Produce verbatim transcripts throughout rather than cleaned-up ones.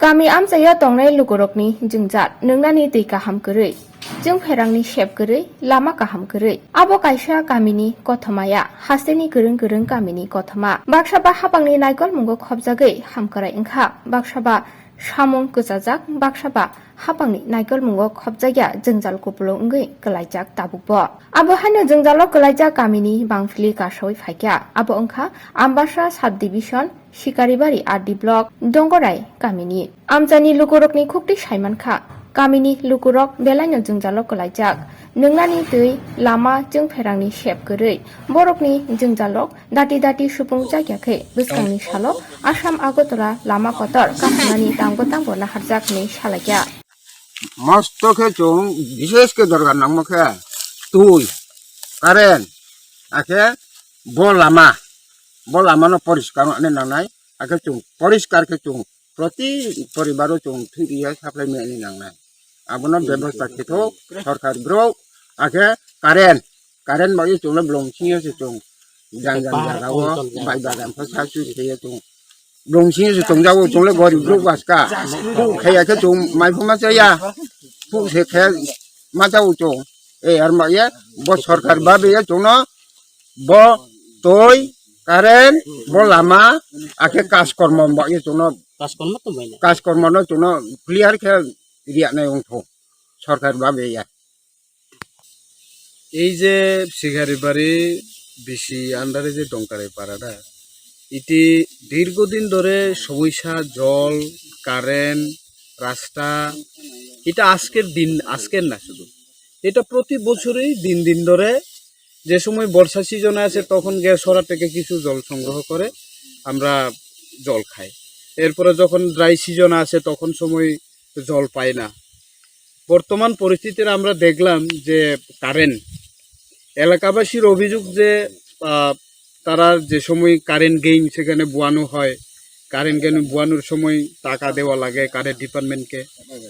Kami amchaio tongnai lukurokni jwngjal, nwngnani twi kaham kwrwi, chwngpherangni sep kwrwi, lama kaham kwrwi. Abo kaisa kamini kothoma ya, hasteni kwrwng kwrwng kamini kothoma. Baksa ba hapangni naikolmungo khopjagwi hamkrai wngkha, baksa ba samung kwchajak, baksa ba hapangni naikolmungo khopjakya jwngjal kupulung wngwi kwlaijak tabukbo. Abo haino jwngjalo kwlaijak kamini bangphili kasawi phaikha. Abo wngkha Ambasa Subdivision, Sikaribari R D Block, Dongorai kamini. Amchaini lukurokni khuktwi saimankha, kamini lukurok belaino jwngjalo kwlaijak. Nwngnani twi, lama, chwngpherangni sep kwrwi borokni jwngjalrok dati dati supung chakya khe bwskangni salo Assam Agartala lama kotor kahimani tangbo tangbo naharjak hinwi salaikha. Mosto khe chwng, bishesh khe dorkar nangma khe twi, current, akhe bo lama, bo lama no poriskar wngna nangnai, akhe chwng poriskar khe chwng proti poribaro chwng thwi rwya supply mani nangnai. Abono bebosta khe thok sorkar bwrok, akhe current, current bai chwngno blong singyo se chwng jang jang jaga o bai bagan pha sa churi khe chwng blong singyo se chwng jago chwng le gorib bwrok baska. Phu khaya khe chwng mai phu ma chaya, phu se khe ma jago chwng. E ar ma ye bo sorkar babe ye chwngno bo twi, current, bo lama, akhe kaskormo ba ye chwngno kaskormo tongbai na. Kaskormo no chwngno clear khe riya nai wngtho sorkar babe ya. এই যে শিকারিবাড়ি বিসি আন্ডারে যে ডঙ্কারে পাড়াটা, এটি দীর্ঘদিন ধরে সমস্যা, জল, কারেন্ট, রাস্তা, এটা আজকের দিন, আজকের না শুধু, এটা প্রতি বছরই দিন দিন ধরে। যে সময় বর্ষা সিজনে আছে, তখন গেছড়া থেকে কিছু জল সংগ্রহ করে আমরা জল খাই। এরপরে যখন ড্রাই সিজন আছে, তখন সময় জল পায় না। বর্তমান পরিস্থিতির আমরা দেখলাম যে কারেন্ট, এলাকাবাসীর অভিযোগ যে, আহ, তারা যে সময় কারেন্ট গেইন সেখানে বোয়ানো হয়, কারেন্ট গেইন বোয়ানোর সময় টাকা দেওয়া লাগে কারেন্ট ডিপার্টমেন্টকে,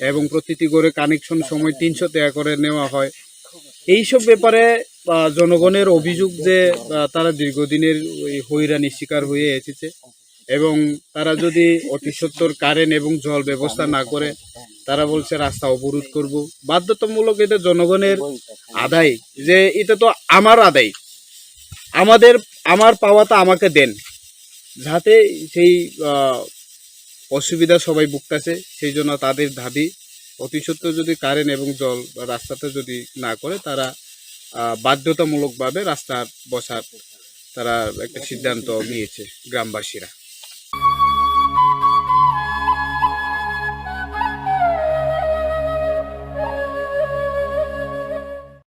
এবং প্রতিটি ঘরে কানেকশন সময় তিনশো টাকা করে নেওয়া হয়। এইসব ব্যাপারে, আহ, জনগণের অভিযোগ যে, আহ, তারা দীর্ঘদিনের ওই হয়রানির শিকার হয়ে এসেছে, এবং তারা যদি অতি সত্বর কারেন্ট এবং জল ব্যবস্থা না করে, তারা বলছে রাস্তা অবরোধ করব। বাধ্যতামূলক এটা জনগণের আদায়, যে এটা তো আমার আদায়, আমাদের, আমার পাওয়াটা আমাকে দেন, যাতে সেই, আহ, অসুবিধা সবাই ভুগতেছে, সেই জন্য তাদের দাবি অতি সত্বর যদি কারেন্ট এবং জল বা রাস্তাটা যদি না করে, তারা, আহ, বাধ্যতামূলকভাবে রাস্তা বসার তারা একটা সিদ্ধান্ত নিয়েছে গ্রামবাসীরা।